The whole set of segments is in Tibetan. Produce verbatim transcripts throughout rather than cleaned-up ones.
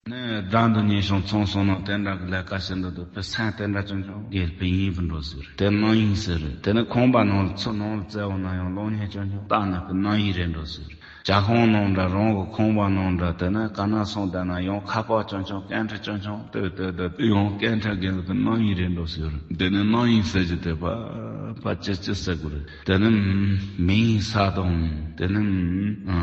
ནས་བདག་འདི་ཉིད་བྱང་ཆུབ་སོང་ན་དེ་འདྲ་གི་ལས་ཀ་བྱེད་འདོད་འདུག་པས། སེམས་དེ་འདྲ་ཆུང་ཆུང་གིས་དཔེ་ཡིན་པར་འགྲོ་ཟེར། དེ་རྣམ་གཡེང་ཟེར། དེ་ནི་ཁང་པ་ནང་ལ་ཚུར་ནང་ལ་བཙལ་བ་ན་ཡང་གློག་བརྙན་ཆུང་ཆུང་བལྟས་ན་གི་རྣམ་གཡེང་རེད་འགྲོ་ཟེར། ཇ་ཁང་ནང་འདྲ་རང་གི་ཁང་པ་ནང་འདྲ་དེ་ནི་ག་ན་སོང་བསྡད་ན་ཡང་ཁ་པར་ཆུང་ཆུང་སྐད་འཕྲིན་ཆུང་ཆུང་ལྟོས་ལྟོས་ལྟོས་ཡང་སྐད་འཕྲིན་གི་ལ་གི་རྣམ་གཡེང་རེད་འགྲོ་ཟེར། དེ་ནི་རྣམ་གཡེང་ཟེར་གྱི་དེ་པ་པ་ཅི་ཅི་ཟེར་དགོས་རེད། དེ་ནི་མིང་ས་དང་དེ་ནི་ཨ་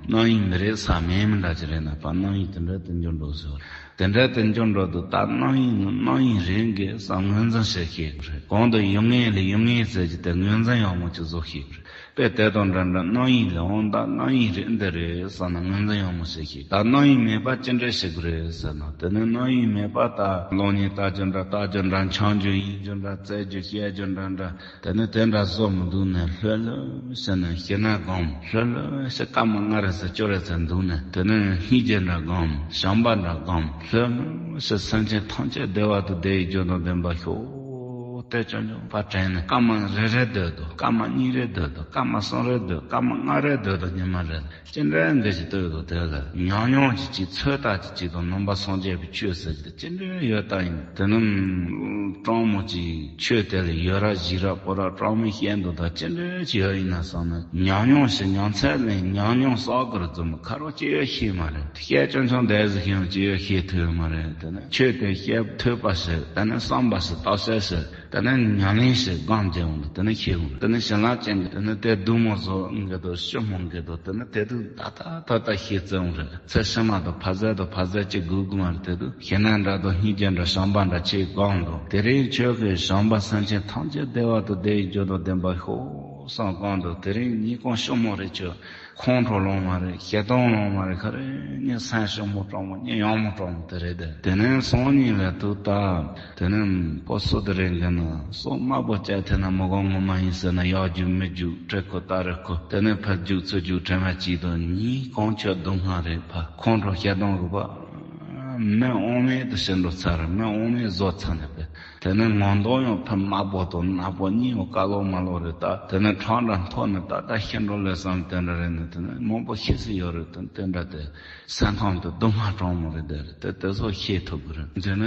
རྣམ་གཡེང་མི་རེད་ས་མེད་མི་འདྲ་ཅི་རེད་ན་པ་རྣམ་གཡེང་དེ་འདྲ་དེ་འགྱུར་འགྲོ་ཟེར། དེ་འདྲ་དེ་འགྱུར་འགྲོ་དུས་ད་རྣམ་གཡེང་ནི་རྣམ་གཡེང་རེད་འགས་བསམ་ངོས་འཛིན་བྱེད་ཤེས་དགོས་རེད། གོང་དུ་ཡུལ་ངེས་ལས་ཡུལ་ངེས་ཟེར་གྱི་དེ་ངོས་འཛིན་ཡག་མོ་ཅིག་བཟོ་ཤེས་དགོས་རེད། དཔེ་དེ་དང་འདྲ་འདྲ་རྣམ་གཡེང་ལས་འོང་ད་རྣམ་གཡེང་རེད་འདི་རེད་བསམ་ན་ངོས་འཛིན་ཡག་མོ་བྱེད་ཤེས། ད་རྣམ་གཡེང་མེད་པ་ཅི་འདྲ་ཞིག་རེད་ཟེར་ན་དེ་ནི་རྣམ་གཡེང་མེད་པ་ད་གློག་བརྙན་ལྟ་རྒྱུ་འདྲ་ལྟ་རྒྱུ་འདྲ་འཆང་རྒྱུ་ཡིན་རྒྱུ་འདྲ་རྩེད་རྒྱུ་བཤད་རྒྱུ་འདྲ་འདྲ། དེ་ནས་དེ་འདྲ་བཟོ་མི་འདུག་ནས་ལྷོད་ལྷོད་ཟེར་ནས་ཞེ་ན་སྒོམ་ལྷོད་ལྷོད་ཟེར་སྐར་མ་ལྔ་རེ་ཟེར་བཅུ་རེ་ཟེར་འདུག་ནས་དེ་ནས་སྙིང་རྗེ་འདྲ་སྒོམ་བྱམས་པ་འདྲ་སྒོམ་ལྷོད་ལྷོད་ཟེར་སེམས་ཅན་ཐམས་ཅད་བདེ་བ་དང་བདེ་བའི་རྒྱུ་དང་ལྡན་པ་ཤོག་དེ་ཅོ་ཅོ་པ་དྲན་ནས་སྐར་མ་རེ་རེ་སྡོད་དོ། སྐར་མ་གཉིས་རེ་སྡོད་དོ། སྐར་མ་གསུམ་རེ་སྡོད། སྐར་མ་ལྔ་རེ་སྡོད་དོ། ཉི་མ་རེ་ལ། ཅི་འདྲའི་འདི་ཞིག་ལྟོས་དང་དེ་ལ་ཉམས་མྱོང་གི་ཅིག་ཚོད་ལྟ་གི་ཅིག་དང་ནང་པ་སངས་རྒྱས་པའི་ཆོས་ཟེར་གྱི་ཅི་འདྲའི་ཡོད་ལྟ་ཡིན། དེ་ནི་སྤྲང་མོ་ཅིག་ཆོས་དེ་ལ་ཡོད་ར་བཞི་ར་པོ་ར་སྤྲང་མོས་བཤད་འདུག་ད་ཅི་འདྲའི་ཅིག་ཡོད་ཡིན་ན་བསམ་ན་ཉམས་མྱོང་ཞིག་ཉམས་ཚད་ལས་ཉམས་མྱོང་བསགས་དགོས་ར་ཙམ་ཁ་རོག་ཅི་ཡོད་ཤེས་མ་རེད། བཤད་ཆུང་ཆུང་དེ་ཟིག་ཤེས་ཡང་ཅི་ཡོད་ཤེས་ཐུབ་ཡོད་མ་རེད། དེ་ནི་ཆོས་དེ་བཤད་ཐོས་པ་ཞིག་དེ་ནི་བསམ་པ་ཞིག་བརྟག་དཔྱད་ཞིག་དེ་ནས་ཉམས་ལེན་ཞིག་སྒོམ་བྱས་འོང་དུས་དེ་ནས་ཤེས་འོང་། དེ་ནས་ཞི་ལྷག་ཅན་གྱི་དེ་ནས་དེ་སྡུག་མོ་བཟོ་འགི་དང་ཞི་མོ་འགི་དང་དེ་ནས་དེ་དུས་ད་ལྟ་ད་ལྟ་ཤེས་བརྩི་འོང་རེད། ཚེ་ཕྱི་མ་དང་ཕ་ཟད་དང་ཕ་ཟད་ཅིག་དགོས་དགོས་མ་རེད། དེ་དུས་ཞི་ན་འདྲ་དང་སྙིང་རྗེ་འདྲ་བྱམས་པ་འདྲ་ཅིག་སྒོམ་དང་དེ་རིང་ཆོས་ཀྱི་བྱམས་པ་སེམས་ཅན་ཐམས་ཅད་བདེ་བ་དང་བདེ་བའི་རྒྱུ་དང་ལྡན་པ་ཤོག་བསམ་སྒོམ་དང་དེ་རིང་ཉིན་གང་ཞི་མོ་རེ་ཆོས། ཁོང་ཁྲོ་ལངས་མ་རེད། ཞེ་སྡང་ལངས་མ་རེད། ཁ་རེ་ནས་སེམས་ཞིབ་མོ་སྤྲང་མོ་གཉིད་ཡང་མོ་སྤྲང་མོ་དེ་རེད་དེ། དེ་ནས་སང་ཉིན་ལ་དུ་ད་དེ་ནས་པོ་སུ་དེ་རེད་འགན་ན་སོ་དམར་པོ་བཅད་ཐེ་ན་མི་གོ་ངོ་མ་ཡིན་ཟེར་ན་ཡག་རྒྱུ་མི་རྒྱུ་དྲི་ཁོ་ད་རེ་ཁོ། དེ་ནས་ཕར་རྒྱུག་ཚུར་རྒྱུག་དྲན་མ་གཅིག་དང་གཉིས་གང་ཆོད་སྡུག་བསྔལ་རེད། ཕ་ཁོང་ཁྲོ་ཞེ་སྡང་རུ་པ་མི་དབང་མེད་དུ་ཕྱིན་འགྲོ་ཚར། མི་དབང་མེད་བཟོ་ཚར་ནས་པས། དེ་ནས་ངོ་མདོག་ཡང་ཕར་དམར་པོ་དང་ནག་པོ་གཉིས་ཡང་དཀར་ལོག་དམར་ལོག་རེད། ད་དེ་ནས་ཁྲག་འདྲ་འཐོར་ནས་ད་ལྟ་ཤི་འགྲོ་ལས་བསམ་དེ་འདྲ་རེད་ནས་དེ་ནས་མང་པོ་ཤི་སྲིད་ཡོད་རེད། དེ་དེ་འདྲ་དེ་སེམས་ཁམས་དེ་སྡུག་བསྔལ་སྤྲང་མོ་རེད། དེ་རེད་དེ་དེ་ཚོ་ཤེས་ཐུབ་ཀྱི་རེད། དེ་ནས་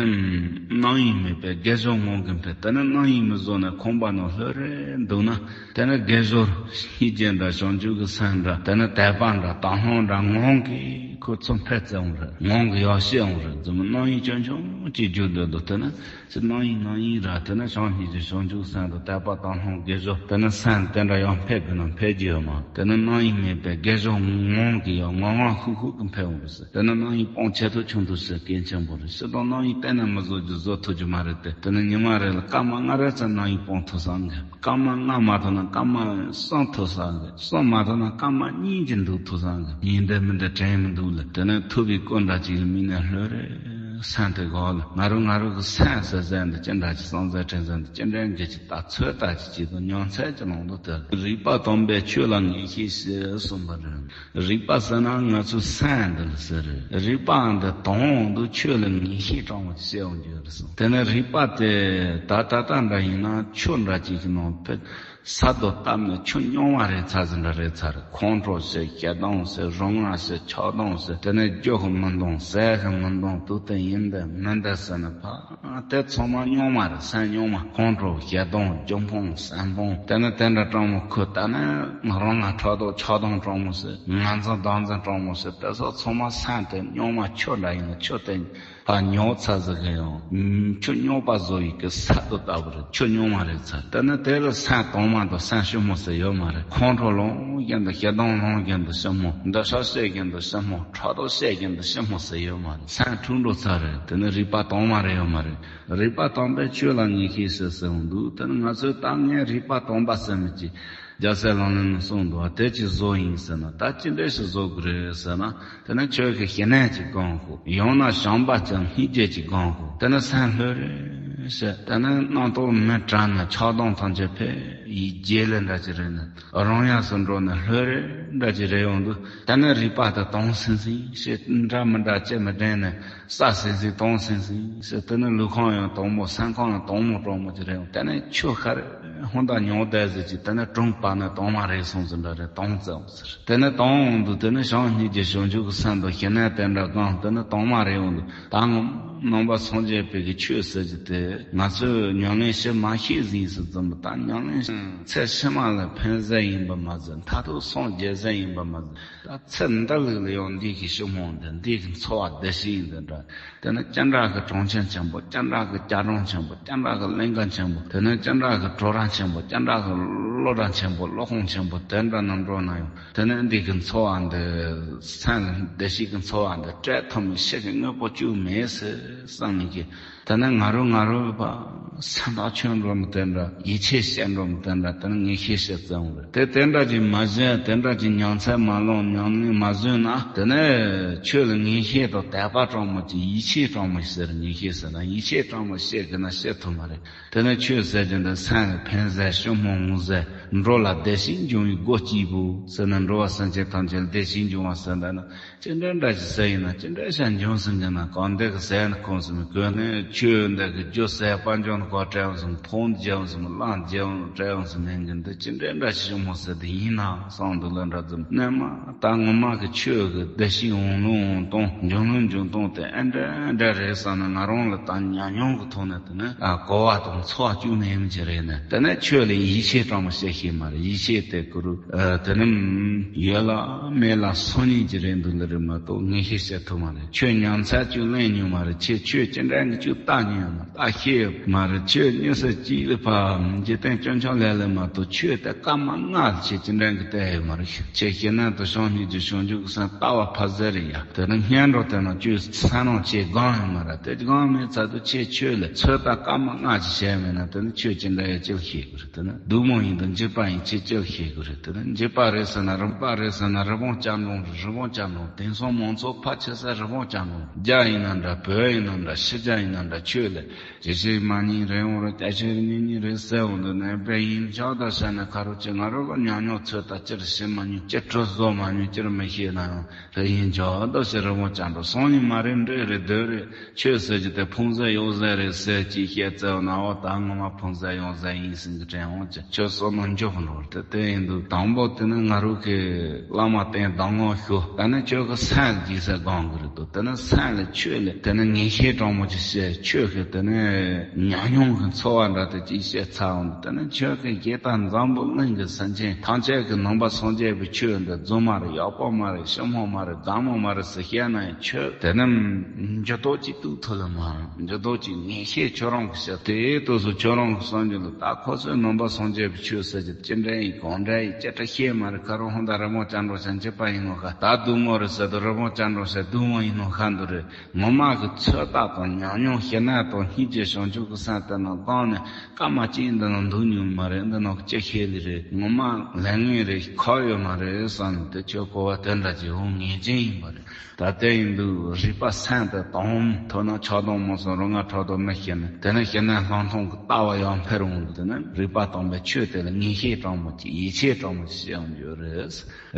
རྣམ་གཡེང་མེད་པའི་དགེ་སྦྱོར་ངང་གིས་འཕེལ། དེ་ནས་རྣམ་གཡེང་མི་བཟོ་ནས་ཁང་པ་ནང་ལྷོད་རེ་འདུག་ན་དེ་ནས་དགེ་སྦྱོར་སྙིང་རྗེ་འདྲ་བྱང་ཆུབ་ཀྱི་སེམས་འདྲ་དེ་ནས་དད་པ་འདྲ་དག་སྣང་འདྲ་ངང་གིས་ཁོ་ཚོ་འཕེལ་བརྩི་འོང་རེད། ངང་གིས་ཡར་ཤེས་འོང་རེད། རྫུན་མ་རྣམ་གཡེང་ཆུང་ཆུང་ཅིག་རྒྱུག་སྡོད་འདུག་དེ་ནས། ཅི་རྣམ་གཡེང་རྣམ་གཡེང་ར་དེ་ནས་བྱང་སྙིང་རྗེ་བྱང་ཆུབ་སེམས་དང་དད་པ་དག་སྣང་དགེ་སྦྱོར་དེ་ནས་སེམས་དེ་འདྲ་ཡང་འཕེལ་དགོས་ན་འཕེལ་རྒྱུ་ཡོད་མ། དེ་ནས་རྣམ་གཡེང་མེད་པའི་དགེ་སྦྱོར་ངང་གིས་ཡང་ངང་ངང་ཤུགས་ཤུགས་ཀྱིས་འཕེལ་འོང་གི་ཟེར། དེ་ནས་རྣམ་གཡེང་སྤོང་ཆེ་ཐུབ་ཆུང་ཐུབ་ཟེར་གལ་ཆེན་པོ་རེད། སྤྱིར་བཏང་རྣམ་གཡེང་གཏན་ནས་མི་བཟོ་རྒྱུ་བཟོ་ཐུབ་རྒྱུ་མ་རེད་དེ། དེ་ནས་ཉི་མ་རེ་ལ་སྐར་མ་ལྔ་རེ་ཙམ་རྣམ་གཡེང་སྤོང་ཐུབ་ས་འགའ། སྐར་མ་ལྔ་མ་ཐུབ་ན་སྐར་མ་གསུམ་ཐུབ་ས་འགའ། གསུམ་མ་ཐུབ་ན་སྐར་མ་གཉིས་ཀྱི་འདུག་ཐུབ་ས་འགའ། ཡིན་འདི་མིན་འདི་དྲན་མི་འདུག་ལ། དེ་ནས་ཐུབ་པའི་སྐུ་འདྲ་ཅིག་ལ་དམིགས་ནས་ལྷོད་རེ། སེམས་དེ་གོ་ལ། ང་རང་ང་རང་གི་སེམས་ཟེར་ཟེར་འདི་ཅི་འདྲ་ཅིག་བསམ་ཟེར་དྲན་ཟེར་འདི་ཅི་འདྲའི་འགལ་གྱི་ད་ཚོད་ལྟ་ཅིག་བྱེད་དུ་མྱོང་ཚད་ཀྱི་ནང་དུ་དེ་རིག་པ་དྭངས་པས་ཆོས་ལ་ངེས་ཤེས་ཞེས་གསུངས་པ་རེད། རིག་པ་ཟེར་ན་ང་ཚོའི་སེམས་འདི་ལ་ཟེར་རེད། རིག་པ་འདི་དྭངས་འོང་དུས་ཆོས་ལ་ངེས་ཤེས་དྲང་བ་ཞིག་སྐྱེ་འོང་རྒྱུ་རེད་གསུངས། དེ་ནས་རིག་པ་དེ་ད་ད་ལྟ་འདྲ་ཡིན་ན་ཆུ་འདྲ་ཅིག་གི་ནང་ཕེབས། ས་རྡོ་བཏབ་ནས་ཆུ་སྙོམས་མ་རེད་ཚར་ཟིན་འདྲ་རེད་ཚར། ཁོང་ཁྲོ་ཟེར་ཞེ་སྡང་ཟེར་རུང་ང་ཟེར་ཆགས་སྡང་ཟེར་དེ་ནས་རྒྱུ་གི་མི་འདང་ཟས་གི་མི་འདང་དུག་དེ་ཡིན་འདི་མིན་འདི་ཟེར་ནས་ཕ་དེ་ཚང་མ་སྙོམས་མ་རེད། སེམས་སྙོམས་མ་ཁོང་ཁྲོ་ཞེ་སྡང་རྒྱུ་ཕུང་སེམས་ཕུང་དེ་ནས་དེ་འདྲ་སྤྲང་མོ་ཁུ་ད་ནས་རང་ང་ཕྲག་དོག་ཆགས་སྡང་སྤྲང་མོ་ཟེར་ང་འཛིན་བདག་འཛིན་སྤྲང་མོ་ཟེར་དེ་ཚོ་ཚང་མ་སེམས་དེ་སྙོམས་མ་ཆུ་འདྲ་ཡིན་ན་ཆུ་དེ། ཕར་ཉོ་ཚར་ཟིག་གི་ཡང་ཆུ་སྙོམས་པ་བཟོ་ཡི་གི་ས་རྡོ་ལྟ་བུ་རེད། ཆུ་སྙོམས་མ་རེད་ཚར། དེ་ནི་དེ་ལ་སེམས་དྭངས་མ་དང་སེམས་ཞིབ་མོ་ཟེར་ཡོད་མ་རེད། ཁོང་ཁྲོ་ལངས་བཞིན་དུ་ཞེ་སྡང་ལངས་བཞིན་དུ་ཞིབ་མོ། འདི་ཤ་བཤད་བཞིན་དུ་ཞིབ་མོ། ཕྲག་དོག་བཤད་བཞིན་དུ་ཞིབ་མོ་ཟེར་ཡོད་མ་རེད། སེམས་འཁྲུག་འགྲོ་ཚར་རེད། དེ་ནི་རིག་པ་དྭངས་མ་རེད་ཡོད་མ་རེད། རིག་པ་དྭངས་པས་ཆོས་ལ་ངེས་ཤེས་ཟེར་ཟེར་འོང་འདུག་དེ་ནི་ང་ཚོས་ད་ངས་རིག་པ་དྭངས་པ་ཟེར་མི་གཅིག་རྒྱལ་སྲས་ལག་ལེན་ནས་གསུངས་འདུག་དེ་ཅི་བཟོ་ཡིན་ཟེར་ན། ད་ཅི་འདྲ་ཞིག་བཟོ་དགོས་རེད་ཟེར་ན། དེ་ནི་ཆོས་ཀྱི་ཞི་གནས་ཀྱི་སྒོམ་དགོས། ཡང་ན་བྱམས་པ་ཅན་སྙིང་རྗེ་ཀྱི་སྒོམ་དགོས། དེ་ནི་སེམས་ལྷོད་རེ་བྱས། དེ་ནི་རྣམ་རྟོག་མི་དྲན་ནས་ཆགས་སྡང་ཐམས་ཅད་ཕེབས་ཡི་རྗེས་ལ་འདྲ་ཅི་རེད་ནི་རང་ཡག་སུ་འགྲོ་ནས་ལྷོད་རེ་འདྲ་ཅི་རེད་ཡོང་དུས། དེ་ནི་རིག་པ་དེ་དྭངས་སིང་སིང་ཞེས་འདྲ་མི་འདྲ་ཅི་མི་དྲན་ནས་ས་སིང་སིང་དྭངས་སིང་སིང་ཞེས། དེ་ནི་ལུས་ཁམས་ཡང་དྭངས་མོ་སེམས་ཁམས་ཡང་དྭངས་མོ་སྤྲང་མོ་ཅི་རེད་ཡོང་། དེ་ནི་ཆུ་ཤར། ཧོན་ད་ཉོ་བསྡད་ཟེར་གྱི་དེ་ནས་གྲོང་པ་ནས་དོང་མ་རེད་སོང་ཟིན་འདྲ་རེད། དོང་བཙལ་འོང་ཟེར། དེ་ནས་དོང་འོང་དུས་དེ་ནས་བྱང་སྨྱུག་གི་ཞིབ་འཇུག་གི་སེམས་དང་ཞི་གནས་དེ་འདྲ་གང་དེ་ནས་དོང་མ་རེད་འོང་དུས། ད་ངོ་ནང་པ་སངས་རྒྱས་པའི་གི་ཆོས་ཟེར་གྱི་དེ་ང་ཚོས་ཉམས་ལེན་བྱེད་མ་ཤེས་ཟིན་ཟིན་ཙམ། ད་ཉམས་ལེན་ཚེ་ཕྱི་མ་ལ་ཕན་ཟད་ཡིན་པ་མ་ཟད། མཐར་ཐུག་སངས་རྒྱས་ཟད་ཡིན་པ་མ་ཟད། ད་ཚེ་འདི་ལུགས་ལ་ཡང་འདི་གི་ཞིབ་མོ་འདི་འདི་གི་འཚོ་བ་བདེ་ཞིང་འདི་འདྲ། དེ་ནས་ཅི་འདྲ་གི་གྲོང་ཁྱེར་ཆེན་པོ། ཅི་འདྲ་གི་རྒྱ་གྲོང་ཆེན་པོ། ཅི་འདྲ་གི་གླིང་ག་ཆེན་པོ། དེ་ནས་ཅི་འདྲ་གི་གྲོག་ར་ཆེན་པོ། ཅི་འདྲ་གི་སློབ་གྲྭ་ཆེན་པོ། སློབ་ཁང་ཆེན་པོ་དེ་འདྲ་ནང་འགྲོ་ན་ཡང་། དེ་ནས་འདི་གི་འཚོ་བ་འདི། སེམས་ལ་བདེ་སྐྱིད་ཀྱི་འཚོ་བ་འདི་སྤྲད་ཐུབ་མི་ཤེས་ཀྱི་དངོས་པོ་བཅུ་མེད་ཟེར་བསམ་ནས་ཀྱི། དེ་ནས་ང་རོ་ང་རོ་བ་སེམས་ཐག་ཆོད་འགྲོ་མི་དེ་འདྲ། ཡིད་ཆེས་བྱེད་འགྲོ་མི་དེ་འདྲ། དེ་ནས་ངེས་ཤེས་བྱེད་བཙལ་འོང་རེད། དེ་དེ་འདྲ་ཅིག་མ་བྱས། དེ་འདྲ་ཅིག་ཉམས་ཚད་མ་ལོན། ཉམས་ལེན་མ་བཟོས་ན། དེ་ནས་ཆོས་ལ་ངེས་ཤེས་དང་དད་པ་དྲང་མོ་ཅིག་ཡིད་ཆེས་དྲང་མོ་ཟེར། ངེས་ཤེས་ཟེར་ན་ཡིད་ཆེས་དྲང་མོ་བྱེད་དགོས་ན་བྱེད་ཐུབ་མ་རེད། དེ་ནས་ཆོས་ཟེར་གྱི་འདི་སེམས་ལ་ཕན་ཟད། ཞིབ་མོ་ངོ་ཟད། འགྲོ་ལ་བདེ་ཞིང་འབྱུང་བའི་སྒོ་གཅིག་པུ་ཟེར་ན། འགྲོ་བ་སེམས་ཅན་ཐམས་ཅད་ལ་བདེ་ཞིང་འབྱུང་བ་ཟེར་འདི་ན། ཅི་འདྲ་འདྲ་ཞིག་ཟེར་ཡིན་ན། ཅི་འདྲ་ཞིག་འབྱུང་སྲིད་ཀྱི་ན། གང་འདི་གི་ཟས་ནི་ཁོམ་སྲིད་མི་དགོས་ནས། ཆོས་འདི་གི་རྒྱུ་ཟས་དཔལ་འབྱོར་ནི་གོ་སྤྲད་འོང་སྲིད་མི། ཕུང་རྒྱལ་འོང་སྲིད་མི། གླང་རྒྱལ་འོང་སྤྲད་འོང་སྲིད་མི་གི་འདི་ཅི་འདྲ་འདྲ་ཞིག་ཞིབ་མོ་ཟེར་དེ་ཡིན་ན་བསམ་འདུག་ལ་འདྲ་ཙམ། སྣེ་མ་ད་ངོ་མ་གི་ཆོས་གི་བདེ་སྐྱིད་འོང་ལུགས་འོང་སྟངས། འབྱུང་ལུགས་འབྱུང་སྟངས་དེ་ཨེ་འདྲ་འདྲ་རེད་བསམ་ན། ང་རང་ལ་ད་ཉམས་མྱོང་གི་ཐོག་ནས་དེ་ནི་ཨ་གོ་བ་དང་ཚོར་བ་བཅུག་ནས་ཡིན་གྱི་རེད་ནས། དེ་ནས་ཆོས་ལ་ཡིད་ཆེས་དྲང་མོ་བྱེད་ཤེས་མ་རེད། ཡིད་ཆེས་དེ་ཀུ་རུ། ཨ། དེ་ནི་ཡོད་ལ་མེད་ལ་སོང་ཉིད་ཀྱི་རེད་འདུག་ལ་རེད་མ་གཏོགས་ངེས་ཤེས་བྱེད་ཐུབ་མ་རེད། ཆོས་ཉམས་ཚད་ཅིག་ལེན་མྱོང་མ་རེད། ཁྱེད་ཆོས་ཅི་འདྲ་གི་ཅིག་བལྟ་མྱོང་ཡོད་མ་རེད། བལྟ་ཤེས་ཡོད་མ་རེད། ཆོས་ཉི་ཤུ་གཅིག་ལ་ཕར་འཇིག་རྟེན་སྐྱོན་ཆ་ལས་ལས་མ་གཏོགས་ཆོས་དེ་སྐར་མ་ལྔ་ལ་ཁྱེད་ཅི་འདྲ་གི་བལྟས་ཡོད་མ་རེད། ཁྱེད་ཞི་གནས་དང་བྱང་སྨྱུག་གི་ཞིབ་འཇུག་གི་སེམས་ལྟ་བ་ཕར་ཟེར་རེད་ཡ། དེ་ནི་སྙན་གྲགས་དེ་ན་ཆོས་སེམས་ནང་ཆེས་གང་ཡོད་མ་རེད། དེ་གང་མེད་ཚར་དུས་ཁྱེད་ཆོས་ལ་ཚོད་ལྟ་སྐར་མ་ལྔ་ཅིག་བྱས་མེད་ན་དེ་ནི་ཆོས་ཅི་འདྲ་ཡོད་ཅི་ལ་ཤེས་དགོས་རེད། དེ་ནི་སྡུག་མོ་ཡིན་དང་འཇིགས་པ་ཡིན་ཁྱེད་ཅི་ལ་ཤེས་དགོས་རེད། དེ་ནི་འཇིགས་པ་རེད་ཟེར་ན་རིམ་པ་རེད་ཟེར་ན་རི་བོང་ཅན་འགྲོ་རེད། རི་བོང་ཅན་འགྲོ། དེང་སང་མང་ཚོགས་ཕལ་ཆེ་ས་རི་བོང་ཅན་འགྲོ། རྒྱ་ཡིན་ན་འདྲ། བོད་ཡིན་ན་འདྲ། ཕྱི་རྒྱལ་ཡིན་ན་འདྲ། ཆོས་ལ་ཇི་བཞིན་མ་ཉིད་རེད་འོང་རེད། རྒྱ་ཆེར་ཉིད་ཉིད་རེད་ཟེར་འོང་དུས་ནས་དཔེ་ཡིན་ཆོག་ད་ཟེར་ན་ཁ་རོག་ཅིག་ང་རོ་ལ་ཉམས་མྱོང་ཚོད་ལྟ་ཅིར་ཤེས་མ་མྱོང་། ཅིར་གྲོས་བཟོ་མ་མྱོང་། ཅིར་མི་ཤེས་ན་ཡང་དཔེ་ཡིན་ཆོག་ད་ཟེར། རི་བོང་ཅན་འགྲོ། སང་ཉིན་མ་རེད། འདྲེ་རེད། སྡོད་རེད། ཆོས་ཟེར་གྱི་དེ་ཕུང་ཟད་གཡོ་ཟད་རེད་ཟེར་གྱིས་བཤད་ཚར་ན། འོ་ད་ངོ་མ་ཕུང་ཟད་གཡོ་ཟད་ཡིན་ཟིན་གྱི་དྲན་འོང་ཅི། ཆོས་སོགས་ནང་འཇོག་འགྲོ་དེ་དེ་ཡིན་དུས་དང་པོ་དེ་ནི་ང་རོ་གི་བླ་མ་བསྟེན་གདམས་ངག་ཞུ། ད་ནི་ཁྱོད་ཀྱི་སེམས་ལ་ཅིག་ཟེར་དགོངས་གི་རེད་དོ། དེ་ནི་སེམས་ལ་ཆོས་ལ་དེ་ནི་ངེས་ཤེས་དྲང་མོ་ཅིག་བྱས། ཆོས་ཀྱི་དེ་ནི་ཉམས་མྱོང་གི་འཚོ་བ་འདྲ་དེ་ཅིག་བཤད་ཚར་འོང་དུས། དེ་ནི་ཁྱོད་ཀྱི་ཞེ་སྡང་འཛམ་བུ་གླིང་གི་སེམས་ཅན་ཐམས་ཅད་ཀྱི་ནང་པ་སངས་རྒྱས་པའི་ཆོས་འདི་རྫུན་མ་རེད། ཡག་པོ་མ་རེད། ཞིབ་མོ་མ་རེད། དགའ་མོ་མ་རེད་ཟེར་བཤད་ན་ཡང་ཁྱོད་དེ་ནི་འགྱུར་ལྡོག་ཅིག་ཐུབ་ཐུབ་ལ་མ་རེད། འགྱུར་ལྡོག་ཅིག་ངེས་ཤེས་ཁྱོད་རང་གི་ཤེས། དེའི་དུས་སུ་ཁྱོད་རང་གི་བསམ་རྒྱུ་ལ་ད་ཁོ་ཚོས་ནང་པ་སངས་རྒྱས་པའི་ཆོས་ཟེར་གྱི་ཅི་འདྲ་ཡིན་གང་འདྲ་ཡིན་ཅི་འདྲ་ཤེས་མ་རེད། ཁ་རོག་ཧོན་ད་རི་བོང་ཅན་འགྲོ་ཤག་འཇིགས་པ་ཡིན་ནོ་ཤག་ད་སྡུག་མོ་རེད་ཟེར་དུས་རི་བོང་ཅན་འགྲོ་ཤག་སྡུག་མོ་ཡིན་ནོ་ཤག་འདུག་རེད། ངོ་མ་གི་ཚོད་ལྟ་དང་ཉམས་མྱོང་ཞི་གནས་དང་སྙིང་རྗེ་བྱང་ཆུབ་ཀྱི་སེམས་དེ་ནང་བཏང་ནས་སྐར་མ་གཅིག་འདི་ནང་འདུག་མྱོང་མ་རེད། འདི་ནང་གི་ཅི་ཤེས་ལེ་རེད། ངོ་མ་ལས་ངན་རེད། ཁག་ཡོད་མ་རེད་བསམ་ནས་དེ་ཁྱོད་གོ་བ་དེ་འདྲ་ཅིག་འོང་ངེས་ཅན་ཡིན་པ་རེད། ད་དེ་ཡིན་དུས་རིག་པ་སེམས་དེ་དྭངས་མོ་ཐོབ་ན་ཆགས་སྡང་རྨོངས་གསུམ་རུ་ང་ཕྲག་དོག་མི་ཤེས་ནས། དེ་ནས་ཞི་གནས་ལྷག་མཐོང་གི་ལྟ་བ་ཡར་འཕེལ་འོང་དུས། དེ་ནས་རིག་པ་དྭངས་པའི་ཆོས་དེ་ལ་ངེས་ཤེས་དྲང་མོ་ཅིག་ཡིད་ཆེས་དྲང་མོ་ཅིག་བྱེད་ཡོང་རྒྱུ་རེད།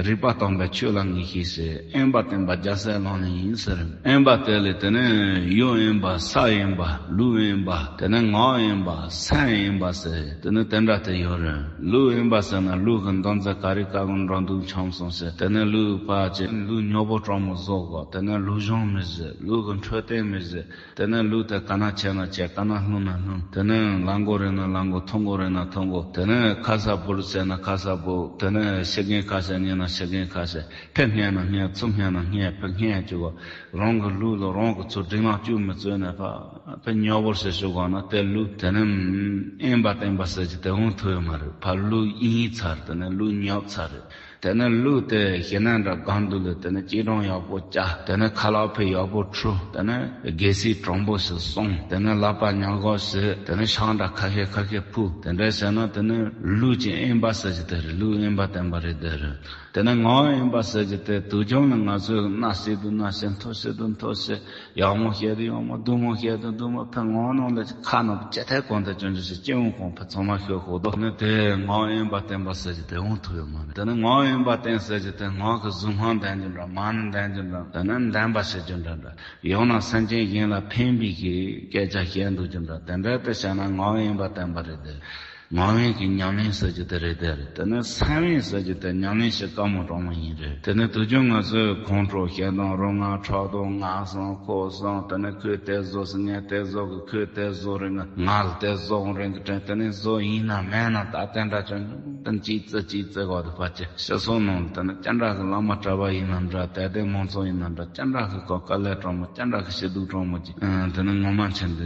རིག་པ་དྭངས་པའི་ཆོས་ལ་ངེས་ཤེས་ཤིག་དབེན་པ་བསྟེན་པ་རྒྱལ་སྲས་ལག་ལེན་ཡིན་ཟེར། དབེན་པ་དེ་ལས་དེ་ནས་ཡུལ་དབེན་པ། ས་དབེན་པ། ལུས་དབེན་པ། དེ་ནས་ངག་དབེན་པ། སེམས་དབེན་པ་ཟེར། དེ་ནས་དེ་འདྲ་དེ་ཡོད་རེད། ལུས་དབེན་པ་ཟེར་ན་ལུས་ཀྱི་འདུ་འཛི་ག་རེ་ག་གི་འགྲོ་འདུག་འཁྱམས་སོང་ཟེར། དེ་ནས་ལུས་ཕར་ཅིག་ལུས་ཉོག་པོ་དྲང་མོ་བཟོ་དགོས། དེ་ནས་ལུས་སྦྱོང་མི་བྱེད། ལུས་ཀྱི་འཕྲོད་བསྟེན་མི་བྱེད། དེ་ནས་ལུས་དེ་ག་ན་ཆེ་ན་ཆེ། ག་ན་ལྷུང་ན་ལྷུང་། དེ་ནས་ལག་མགོ་རེད་ན་ལག་མགོ། ཐུང་མགོ་རེད་ན་ཐུང་མགོ། དེ་ནས་ཁ་ས་བུར་ཟེར་ན་ཁ་ས་བུར། དེ་ནས་ཤི་རྐྱེན་ཁ་ཤས་རྙེད་ན་ཤི་རྐྱེན་ཁ་ཤས། ཕར་རྙེད་ན་རྙེད། ཚུར་རྙེད་ན་རྙེད། ཕར་རྙེད་བཅུག་གོ། རང་གི་ལུས་ལ་རང་གི་ཚུར་སྒྲིག་ལམ་བཅུག་མི་བཅུག་ནས་ཕར་ཕར་ཉོག་པོ་ཟེར་ཞུ་གོ་ན། དེ་ལུས་དེ་ནས་དབེན་པ་བསྟེན་པ་ཟེར་གྱི་དེ་འོང་ཐུབ་ཡོད་མ་རེད། ཕར་ལུས་དབེན་ཚར། དེ་ནས་ལུས་ཉོག་ཚར་རེད། དེ་ནས་ལུས་དེ་ཞི་གནས་འདྲ་སྒང་དུ་ལ་དེ་ནས་སྐྱིལ་ཀྲུང་ཡག་པོ་བཅའ། དེ་ནས་ཁ་ལག་ཕར་ཡག་པོ་འཁྲུ། དེ་ནས་རྒྱལ་སྲིད་དྲང་པོ་ཞིག་སྲུང་། དེ་ནས་ལག་པ་ཉལ་གོ་བྱེད། དེ་ནས་ཕྱག་འདྲ་ཁ་ཤས་ཁ་ཤས་ཕུལ། དེ་འདྲ་བྱས་ན་དེ་ནས་ལུས་ཀྱི་དབེན་པ་ཟེར་གྱི་དེ་རེད། ལུས་དབེན་པ་བསྟེན་པ་རེད་དེ་རེད། དེ་ནས་ངག་དབེན་པ་ཟེར་གྱི་དེ་དུས་རྒྱུན་ལ་ང་ཚོས་གནའ་ཤེས་དུས་གནའ་ཤེས། མཐོ་ཤེས་དུས་མཐོ་ཤེས། ཡག་མོ་བཤད་དུས་ཡག་མོ། སྡུག་མོ་བཤད་དུས་སྡུག་མོ། ཕར་ངག་ནང་ལ་ཁ་ནང་ཅི་ཐད་གང་ཐད་ཅུང་ཅུང་ཞིག་སྐྱེ་འོང་གང་ཕར་ཚང་མ་ཤོད་ཤོག་དོ། ནི་དེ་ངག་དབེན་པ་བསྟེན་པ་ཟེར་གྱི་དེ་འོང་ཐུབ་ཡོད་མ་རེད། དེ་ནི་ངག་དབེན་པ་བསྟེན་ཟེར་གྱི་དེ་ངག་གི་གཟུངས་སྔགས་འདོན་རྒྱུ་འདྲ། མ་ཎི་འདོན་རྒྱུ་འདྲ། དེ་ནི་འདོན་པ་བྱེད་རྒྱུ་འདྲ་འདྲ། ཡང་ན་སེམས་ཅན་གཞན་ལ་ཕན་པའི་གི་སྐད་ཆ་བཤད་འདུག་རྒྱུ་འདྲ། དེ་འདྲ་དེ་བྱས་ན་ངག་དབེན་པ་བསྟེན་པ་རེད་དེ། ངག་དབང་གི་ཉམས་ལེན་ཟེར་རྒྱུ་དེ་རེད་དེ་རེད། དེ་ནས་ས་བོན་ཟེར་རྒྱུ་དེ་ཉམས་ལེན་བྱེད་དཀའ་མོ་དྲང་མོ་ཡིན་རེད། དེ་ནས་དུས་རྒྱུན་ང་ཚོས་ཁོང་ཁྲོ་ཞེ་སྡང་རོ་མངར་ཕྲག་དོག་ངན་སོང་ཁུ་སིམ་དེ་ནས་ཁོས་དེ་བཟོ་ཟེར་ངས་དེ་བཟོ་གི་ཁོས་དེ་བཟོ་རེད་ང་ང་ལ་དེ་བཟོ་འོང་རེད་གི་དྲན། དེ་ནས་བཟོ་ཡིན་ན་མེད་ན་ད་དེ་འདྲ་ཅང་ཅང་ཅིག་ཙི་ཅིག་ཙི་གོ་དེ་ཕལ་ཆེར་ཤི་སོང་ནང་དེ་ནས་ཅ་འདྲ་གི་བླ་མ་གྲྭ་པ་ཡིན་ན་འདྲ་དད་ལྡན་མང་ཚོགས་ཡིན་ན་འདྲ་ཅ་འདྲ་གི་གོ་དཀའ་ལས་དྲང་མོ་ཅ་འདྲ་གི་ཞེ་སྡུག་དྲང་མོ་ཅིག་དེ་ནས་ངོ་མ་ཆེན་དུ་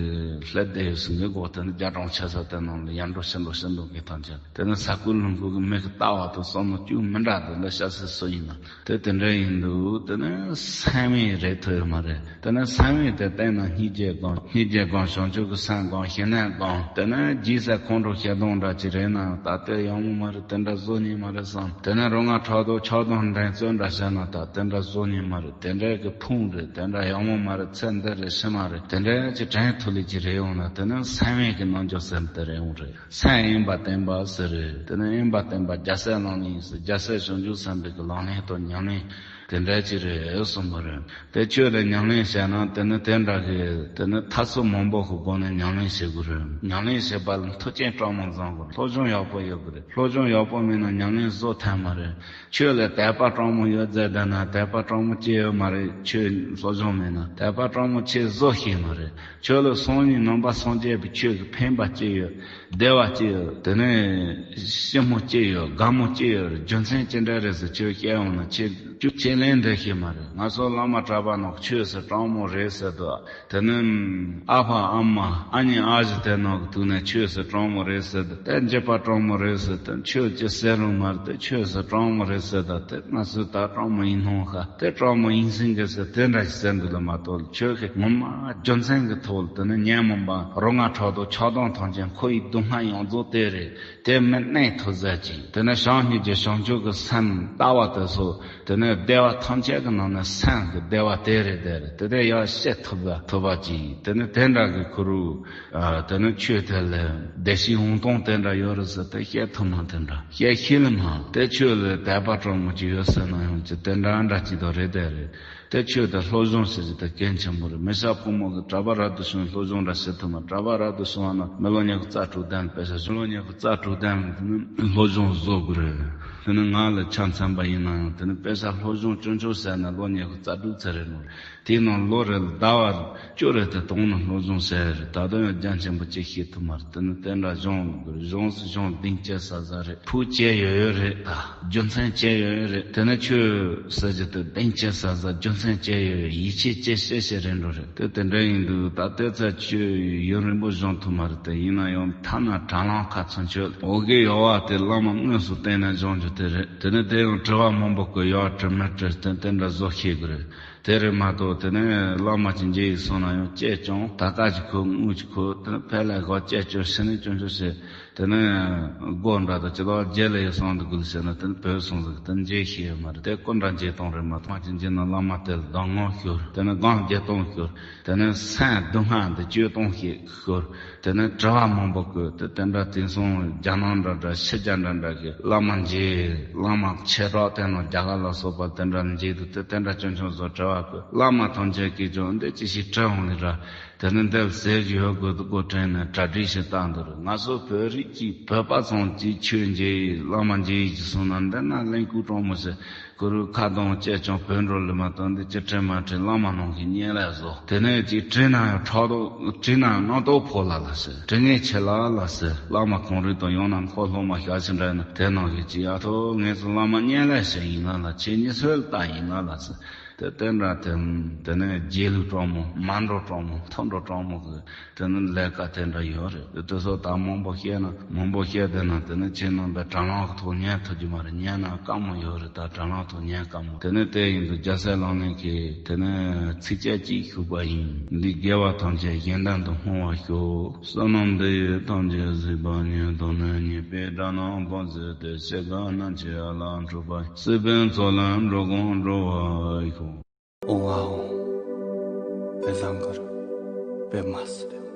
ལྷད་དེ་ཡོད་སུ་འགི་གོ་དེ་ནས་རྒྱ་གྲོང་ཆེ་ས་དེ་ནང་ལ་ཡར་འགྲོ་ཕྱིར་འགྲོ་ཕྱིར་འགྲོ་གི་ཐང་ཆེན། དེ་ནས་ས་ཁུལ་ལུང་ཁུལ་གྱི་མི་གི་ལྟ་བ་དང་བསམ་བློ་ཅུང་མི་འདྲ་དེ་ལ་ཤ་སི་སུ་ཡིན་ན་དེ་དེ་འདྲ་ཡིན་འདུག་དེ་ནས་ས་བོན་རེད་ཐུབ་ཡོད་མ་རེད། དེ་ནས་ས་བོན་དེ་བསྟན་ན་སྙིང་རྗེ་སྒོམ། སྙིང་རྗེ་སྒོམ། བྱང་ཆུབ་ཀྱི་སེམས་སྒོམ། ཞི་གནས་སྒོམ། དེ་ནས་རྗེས་ཟ་ཁོང་ཁྲོ་ཞེ་སྡང་འདྲ་ཅིག་རེད་ན་ད་དེ་ཡག་མོ་མ་རེད། དེ་འདྲ་བཟོ་ཉན་མ་རེད་བསམ། དེ་ནས་རོ་མངར་ཕྲག་དོག་ཆགས་སྡང་འགྲན་རྩོད་འདྲ་བྱས་ན་ད་དེ་འདྲ་བཟོ་ཉན་མ་རེད། དེ་འདྲ་གི་ཕུང་རེད། དེ་འདྲ་ཡག་མོ་མ་རེད། ཚེ་འདི་རེད་ཕྱི་མ་རེད། དེ་འདྲ་ཅིག་དྲན་ཐུབ་ལེ་ཅིག་རེད་ཡོང་ན་དེ་ནས་ས་བོན་གྱི་རྣམ་འགྱུར་ཟེར་དེ་རེད་ཡོང་རེད། སེམས་དབེན་པ་བསྟེན་པ་ཟེར་རེད། དེ་ནས་དབེན་པ་བསྟེན་པ་རྒྱལ་སྲས་ལག་ལེན་ཡིན་ཟེར། རྒྱལ་སྲས་བྱང་ཆུབ་སེམས་དཔའི་གི་ལག་ལེན་དང་ཉམས་ལེན་དེ་འདྲ་ཅིག་རེད་གསུངས་པ་རེད། དེ་ཆོས་དང་ཉམས་ལེན་བྱས་ན་དེ་ནི་དེ་འདྲ་གི་དེ་ནི་ཐབས་ཚུལ་མང་པོ་གི་སྒོ་ནས་ཉམས་ལེན་བྱེད་དགོས་རེད། ཉམས་ལེན་བྱེད་པ་ལ་མཐུན་རྐྱེན་དྲང་མོ་འཛོམས་དགོས་རེད། སློབ་སྦྱོང་ཡག་པོ་ཡོད་དགོས་རེད། སློབ་སྦྱོང་ཡག་པོ་མེད་ན་ཉམས་ལེན་བཟོ་ཐུབ་མ་རེད། ཆོས་ལ་དད་པ་དྲང་མོ་ཡོད་ཟེར་བསྡད་ན་དད་པ་དྲང་མོ་ཅི་ཡོད་མ་རེད། ཆོས་སློབ་སྦྱོང་མེད་ན་དད་པ་དྲང་མོ་ཆོས་བཟོ་ཤེས་མ་རེད། ཆོས་ལ་སང་ཉིན་ནམ་པ་སངས་རྒྱས་པའི་ཆོས་ཀྱི་ཕན་པ་ཅི་ཡོད། བདེ་བ་ཅི་ཡོད། དེ་ནས་ཞི་མོ་ཅི་ཡོད། དགའ་མོ་ཅི་ཡོད། རྒྱུ་མཚན་ཅི་འདྲ་རེད་ཟེར་ཆོས་བཤད་ཡོང་ན་ཆོས་རྒྱུ་ཆོས་ལན་འདེབས་ཤེས་མ་རེད། ང་ཚོ་བླ་མ་གྲྭ་པ་ནང་ཆོས་ཟེར་དྲང་མོ་རེད་ཟེར་དུས་དེ་ནས་ཨ་ཕ་ཨ་མ་ཨ་ནེ་ཨ་ཞེ་དེ་ནང་གི་ཐུག་ནས་ཆོས་ཟེར་དྲང་མོ་རེད་ཟེར་དུས་དེ་འཇིགས་པ་དྲང་མོ་རེད་ཟེར་དུས་ཆོས་ཅི་ཟེར་རུང་མ་རེད། དེ་ཆོས་ཟེར་དྲང་མོ་རེད་ཟེར་དུས་དེ་ང་ཚོས་ད་དྲང་མོ་ཡིན་སྣང་ཤ་དེ་དྲང་མོ་ཡིན་སེང་གེ་ཟེར་དེ་འདྲ་ཞིག་ཟེར་འདུག་ལ་མ་གཏོགས་ཆོས་ཀྱི་ངོ་མ་རྒྱུ་མཚན་གྱི་ཐོག་ལ་དེ་ནི་ཉོན་མོངས་པ་རོ་མངར་ཕྲག་དོག་ཆགས་སྡང་ཐམས་ཅད་འཁོར་བའི་སྡུག་བསྔལ་ཡོངས་རྫོགས་དེ་རེད། དེ་མི་གནས་ཐུབ་ཟེར་ཅིང་དེ་ནི་བྱམས་སྙིང་རྗེ་བྱང་ཆུབ་ཀྱི་སེམས་ལྟ་བ་དེ་ཚོ་དེ་ནི་བདེ་བ་ཐམས་ཅད་ཀྱི་ནང་ནས་སེམས་ཀྱི་བདེ་བ་དེ་རེད་དེ་རེད། དེ་དེ་ཡང་བཤད་ཐུབ་ལ་ཐུབ་པ་ཅིག་དེ་ནི་དེ་འདྲ་གི་ཁུ་རུ། ཨ། དེ་ནི་ཆོས་དེ་ལ་བདེ་གཤེགས་འོང་སྟངས་དེ་འདྲ་ཡོད་རེད་ཟེར་དེ་བཤད་ཐུབ་མ་དེ་འདྲ་བཤད་ཤེས་ལེ་མ་དེ་ཆོས་ལ་དད་པ་དྲང་མོ་ཅིག་ཡོད་ཟེར་ན་ཡང་ཅི་དེ་འདྲ་འདྲ་ཅིག་དང་རེད་དེ་རེད། དེ་ཆོས་དེ་སློབ་སྦྱོང་བྱེད་ཀྱི་དེ་གལ་ཆེན་པོ་རེད། མི་ཤ་ཕོ་མོ་གི་གྲྭ་པ་རབ་ཏུ་བྱུང་སློབ་སྦྱོང་འདྲ་བྱེད་ཐུབ་མ། གྲྭ་པ་རབ་ཏུ་བྱུང་བ་ན་མི་ལོ་ཉི་ཤུ་རྩ་དྲུག་ལྡན་དཔེ་ཆ་བཞི་ལོ་ཉི་ཤུ་རྩ་དྲུག་ལྡན་དེ་ནི་སློབ་སྦྱོང་བཟོ་དགོས་རེད། དེ་ནི་ང་ལ་ཆ་མཚོན་པ་ཡིན་ན་ཡང་དེ་ནི་དཔེ་ཆ་སློབ་སྦྱོང་སྐྱོན་ཆོག་ཟེར་ན་ལོ་ཉི་ཤུ་རྩ་དྲུག་ཚར་རེད་མོད། དེའི་ནང་ལོ་རེ་ལ་ཟླ་བ་བཅུ་རེ་དེ་དང་ནི་སློབ་སྦྱོང་བྱས་རེད། ད་དུང་ཡང་རྒྱ་ཆེན་པོ་ཅིག་ཤེས་ཐུབ་མ་རེད། དེ་ནི་དེ་འདྲ་གཞུང་གཞུང་སུ་གཞུང་གདེང་ཆེ་ས་ས་རེད། ཕུགས་ཆེ་ཡོད་ཡོད་རེད། ད་རྒྱུ་མཚན་ཆེ་ཡོད་ཡོད་རེད། དེ་ནི་ཆོས་ཟེར་རྒྱུ་དེ་གདེང་ཆེ་ས་ས་རྒྱུ་མཚན་ཆེ་ཡོད་ཡོད་ཡིད་ཆེས་ཆེ་ཤེས་ཤེས་རེད་འགྲོ་རེད། དེ་དེ་འདྲ་ཡིན་དུས་ད་ལྟའི་ཚེ་ཆོས་ཡུན་རིང་པོ་སྦྱོང་ཐུབ་མ་རེད། དེ་ཡིན་ན་ཡང་ཐ་ན་དྲ་ལམ་ཁ་ཚུན་ཆོད་འོ་གེ་ཡོ་བ་དེ་བླ་མ་དངོས་སུ་བསྟེན་ནས་སྦྱོང་རྒྱུ་དེ་རེད། དེ་ནི་དེ་ཡང་དྲི་བ་མང་པོ་གི་ཡོ་བ་དྲི་མེད་དྲི་དེ་དེ་འདྲ་བཟོ་ཤེས་དགོས་རེད། དེ་རེད་མ་གཏོགས་དེ་ནས་བླ་མ་གཅིག་མཇལ་ཡི་སོང་ན་ཡང་སྐྱེས་ཀྱང་ད་ཀ་གཅིག་ཁོ་དངུལ་གཅིག་ཁོ་དེ་ནས་ཕལ་ལ་གོ་སྐྱེས་ཀྱང་ཤི་ནས་སྐྱོན་ཆོག་བྱེད། དེ་ནས་སྒོ་འདྲ་དང་ཅི་ལོ་རྒྱལ་ལ་ཡི་སོང་དུ་དགོས་ཟེར་ན་དེ་ནས་བོད་སོང་ཟིག་དེ་མཇལ་ཤེས་ཡོད་མ་རེད། དེ་སྐུ་འདྲ་མཇལ་སྟངས་རེད་མ་གཏོགས་མ་གཅིག་མཇལ་ན་བླ་མ་དེ་ལ་གདམས་ངག་ཤོར། དེ་ནས་སྒོམ་རྒྱག་སྟངས་ཤོར། དེ་ནས་སེམས་སྡུག་བསྔལ་འདི་སྐྱོ་སྟངས་ཤིག་ཤོར། དེ་ནས་དྲི་བ་མང་པོ་བཀོད་དེ་དེ་འདྲ་དེང་སང་རྒྱ་ནག་འདྲ་འདྲ་ཕྱི་རྒྱལ་འདྲ་འདྲ་གི་བླ་མ་མཇལ། བླ་མ་ཆེ་དྲག་དེ་ནང་རྒྱ་གར་ལ་སོགས་པ་དེ་འདྲ་མཇལ་དུས་དེ་དེ་འདྲ་སྐྱོན་ཆུང་བཟོ་དྲི་བ་བཀོད། བླ་མ་ཐམས་ཅད་ཀྱིས་ཀྱང་འདི་ཅི་ཞིག་དྲི་འོང་ནི་ར། དེ་ནས་འདི་ཟེར་གྱི་ཡོད་དགོས་དུ་གོ་དྲན་ནས་གྲ་སྒྲིག་བྱེད་སྟངས་འདི་རེད། ང་ཚོ་བོད་རིགས་ཀྱི་བོད་པ་ཚང་གིས་ཆོས་མཇལ་ཡིན་བླ་མ་མཇལ་ཡིན་གྱི་སོང་ན་འདི་ན་གླེན་ལྐུགས་དྲང་མོ་ཟེར། གུ་རུ་ཁ་གདོང་བཅད་ཀྱང་བོད་འགྲོ་ལེ་མ་གཏོགས་འདི་ཅི་དྲན་མ་དྲན་བླ་མ་ནང་གི་བརྙན་ལས་བཟོ། དེ་ནས་ཅིག་དྲན་ན་ཡང་ཕྲག་དོག་དྲན་ན་ཡང་རྣམ་རྟོག་ཕོག་ལ་ལ་ཟེར། དྲན་ངེས་ཆེ་ལ་ལ་ཟེར། བླ་མ་གང་རུང་དང་ཡང་ན་འཁོར་སློབ་མ་ཞག་ཕྱི་འདྲ་ན་དེ་ནང་གི་ཅིག་ཡ་ཐོ་ངེས་སུ་བླ་མ་བརྙན་ལས་ཟེར་ཡིན་ལ་ལ་ཆེ་ཉི་ཚོད་ལྟ་ཡིན་ལ་ལ་ཟེར། དེ་དེ་འདྲ་དེ་དེ་ནས་རྗེས་ལུས་དྲང་མོ་མ་འགྲོ་དྲང་མོ་མཐའ་འགྲོ་དྲང་མོ་གི་དེ་ནི་ལས་ཀ་དེ་འདྲ་ཡོད་རེད། དེ་ཚོ་ད་མང་པོ་བཤད་ན་མང་པོ་བཤད་བསྡད་ན་དེ་ནི་ཁྱེད་རྣམ་པའི་དྲ་ལམ་གི་ཐོག་ཉན་ཐུབ་ཀྱི་མ་རེད། ཉན་ན་དཀའ་མོ་ཡོད་རེད། ད་དྲ་ལམ་ཐོག་ཉན་དཀའ་མོ། དེ་ནི་དེ་ཡིན་དུས་རྒྱལ་སྲས་ལག་ལེན་གྱི་དེ་ནི་ཚིགས་བཅད་གཅིག་ཞུས་པ་ཡིན། འདི་དགེ་བ་ཐམས་ཅད་གཞན་དོན་དུ་བསྔོ་བར་ཤོག། བསོད་ནམས་འདི་ཡིས་ཐམས་ཅད་གཟིགས་པ་ཉིད། ཐོབ་ནས་ཉེས་པའི་དགྲ་རྣམས་ཕམ་བྱས་ཏེ། སྐྱེ་རྒ་ན་འཆིའི་ཡན་ལག་འཁྲུགས་པ་ཡི། སྲིད་པའི་མཚོ་ལས་འགྲོ་ཀུན་སྒྲོལ་བར་ཤོག། ཨོཾ་ཨཱཿཧཱུྃ། བཛྲ་གུ་རུ་པདྨ་སིདྡྷི།